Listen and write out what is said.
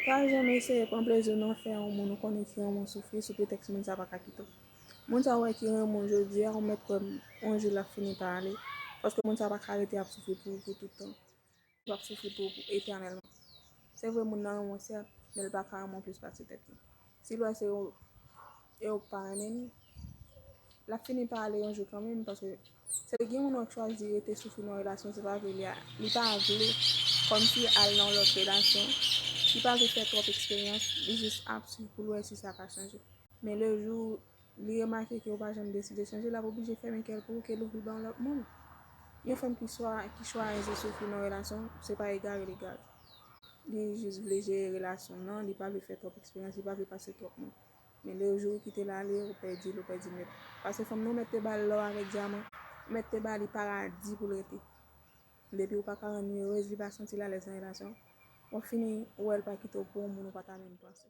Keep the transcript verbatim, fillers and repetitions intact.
Pa janm eseye pran plezi w nan fè yon moun ou konnen ki renmen w soufri sou pretèks moun sa pa ka kite w. Moun sa w wè ki renmen w jodi a, ou mèt kwè yon jou l ap fini pa ale, paske moun sa pa ka rete ap soufri pou ou pou tout tan. Li p ap soufri pou ou pou etènèlman. Se vre, moun nan renmen w sèt, men l pa ka renmen w plis pase tèt li. Si l wè se ou e ou k pa renmen l, l ap fini pa ale yon jou kanmenm, paske se gen moun w ap chwazi rete soufri nan yon relasyon, se pa vle li a, li pa vle kòmsi al nan yon lòt relasyon, li pa vle fè twòp eksperyans, li jis ap swiv pou l wè si sa ka chanje. Men le jou li remake ke ou pa janm deside chanje, l ap oblije fèmen kè l pou ou, ke l ouvri ba yon lòt moun. Yon fanm ki chwa, ki chwazi soufri nan yon relasyon, se pa egare l egare. Li jis vle jere relasyon nan, li pa vle fè twòp eksperyans, li pa vle pase twòp moun. Men le jou ou kite l ale, ou pèdi l, ou pèdi nèt. Paske fanm nan ou mèt te ba l lò avèk dyaman, ou mèt te ba li paradi pou l rete. Depi ou pa ka rann li erez, li pa santi l alèz nan relasyon, w ap fini wè l pa kite w pou yon moun ou pa ta menm panse.